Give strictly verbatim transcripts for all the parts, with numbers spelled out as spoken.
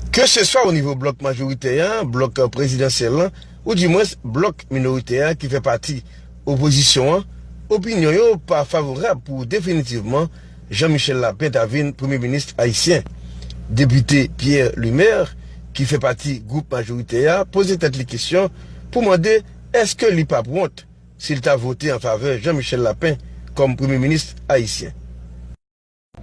Keseswa o nivo blòk majoritè a, blòk prezidansyèl lan, oudimwens blòk minoritè a ki fè pati opozisyon an, opinyon yo pa favorab pou definitivman Jean Michel Lapin ta vin premye minis ayisyen. Depite Pierre Lumer, ki fè pati gwoup majoritè a, poze tèt li kesyon pou mande èske li p ap wont si l ta vote an favè Jean Michel Lapin kòm premye minis ayisyen.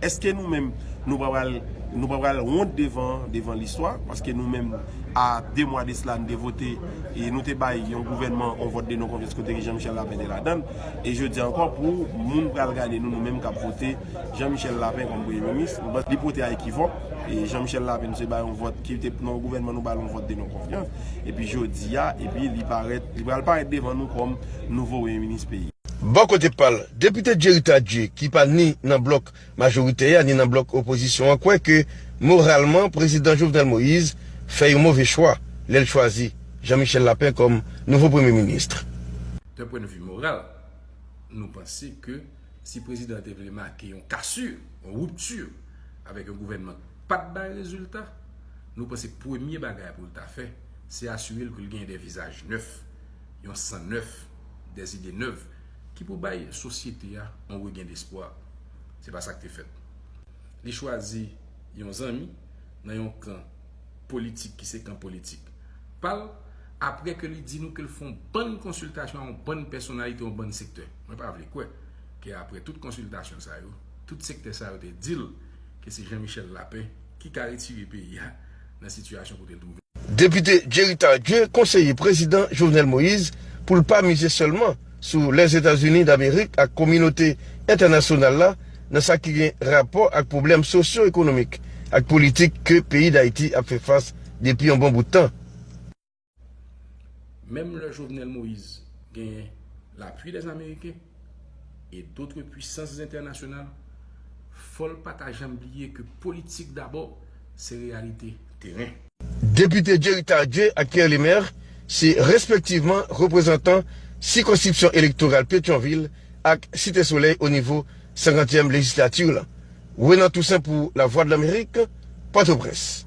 Èske nou menm, nou pa pral, nou pa pral wont devan, devan listwa? Paske nou menm, a de mwa de sila, nou te vote e nou te bay yon gouvènman, yon vòt de non konfyans kote ke Jean Michel Lapin te ladan l. E jodi a ankò, pou moun pral gade nou, nou menm k ap vote Jean Michel Lapin kòm premye minis, nou panse li pote a ekivòk. E Jean Michel Lapin, nou te bay yon vòt ki te nan yon gouvènman, nou ba l yon vòt de non konfyans. Epi jodi a, epi li parèt, li pral parèt devan nou kòm nouvo premye minis peyi. Bò kote pa l, depite Jerry Tardieu, ki pa ni nan blòk majoritè a ni nan blòk opozisyon an, kwè ke moralman prezidan Jovenel Moïse fè yon move chwa lè l chwazi Jean Michel Lapin kòm nouvo premye minis. D'un point de vue moral, nou panse ke si prezidan an te vle make yon cassure, yon rupture avèk yon gouvènman k pa t bay rezilta, nou panse premye bagay pou l ta fè, se asire l ke l gen de vizaj nèf, yon san nèf, des idées neuves, ki pou bay sosyete a yon regen despwa. Se pa sa k te fèt. Li chwazi yon zanmi nan yon kan politik ki se kan politik pa l, apre ke li di nou ke l fè yon bann konsiltasyon a yon bann pèsonalite, yon bann sektè. Mwen pa vle kwè ke apre tout konsiltasyon sa yo, tout sektè sa yo te di l ke se Jean Michel Lapin ki ka retire peyi a nan sitiyasyon kote l twouve l. Depite Jerry Tardieu konseye prezidan Jovenel Moïse pou l pa mize sèlman sou Lèzetazini Damerik ak kominote entènasyonal la nan sa ki gen rapò ak pwoblèm sosyo-ekonomik ak politik ke peyi Dayiti ap fè fas depi yon bon bout tan. Menm lè Jovenel Moïse genyen lapui dèz Ameriken e dotre pwisans entènasyonal, fò l pa ta janm bliye ke politik dabò se reyalite teren. Depite Jerry Tardieu ak Pierre Lemaire se respektivman reprezantan sikonskripsyon elektoral Petyonvil ak Site Solèy o nivo senkantyèm lejislati lan. Renan Toussaint pou Lavwadlamerik, Pòtoprens.